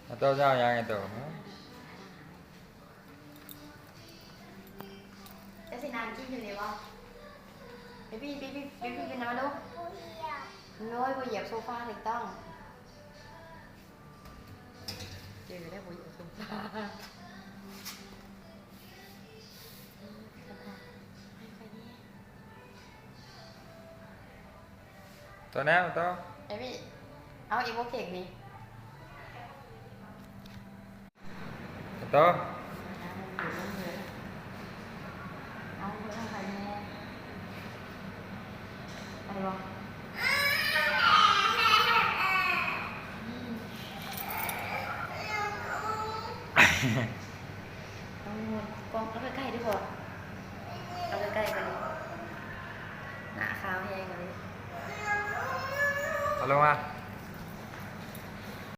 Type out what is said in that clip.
ອາໂຕ ເຈົ້າເອົາຫຍັງ ອາໂຕ? ເຈົ້າຊິນັ່ງກິນຢູ່ນີ້ບໍ່? ເບບີ້ ເບບີ້ ເບບີ້ ຂຶ້ນມາດູ. ໂອ້ຍ ບໍ່ຢຽບໂຊຟາ ຖືກຕ້ອງ. ເຈີແລ້ວ ບໍ່ຢຽບໂຊຟາ. ໂຕແນວ ໂຕ. ເອມີ ເອົາອີກບໍ່ເກັ່ງນີ້ ໂຕ. ເອົາເບິ່ງໃຜແນ່ ໄດ້ບໍ່? ອືມ. ເອົາກ້ອງ ເອົາໃກ້ໆ ເອົາໃກ້ໆ ກວ່ານີ້ ໜ້າຂາວແຮງກວ່ານີ້. ເອົາລົງມາ.